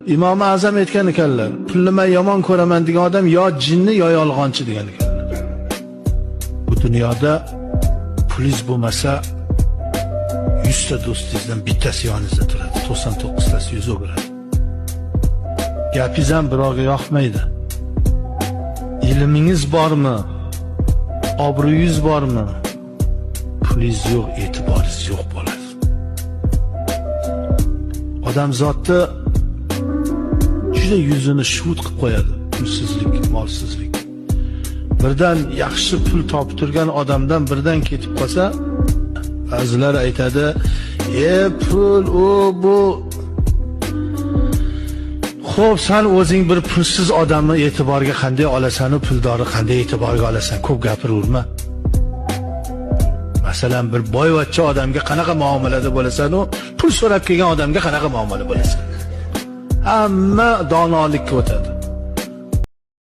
Imom Azam aytgan ekanlar, pulni men yomon ko'raman degan odam yo jinni yo yolg'onchi degan ekanlar. Bu dunyoda pulingiz bo'lmasa 100 ta do'stingizdan bittasi yoningizda turadi, 99 tasi yuz o'giradi. Gapingiz ham birovga yoqmaydi. Ilmingiz bormi? Obro'yingiz bormi? Pulingiz yo'q, e'tiboringiz yo'q bo'ladi. Odamzodni juda yuzini shuvut qilib qo'yadi pulsizlik, molsizlik. Birdan yaxshi pul topib turgan odamdan birdan ketib qolsa, ba'zilar aytadi: "E pul, u bu." Xo'p, san o'zing bir pulsiz odamni e'tiborga qanday olasan, u puldorni qanday e'tiborga olasan? Ko'p gapiraverma. Masalan, bir boyvachcha odamga qanaqa muomalada bo'lasan, u pul so'rab kelgan odamga qanaqa muomala bo'lasan? Hamma donolikka o'tadi.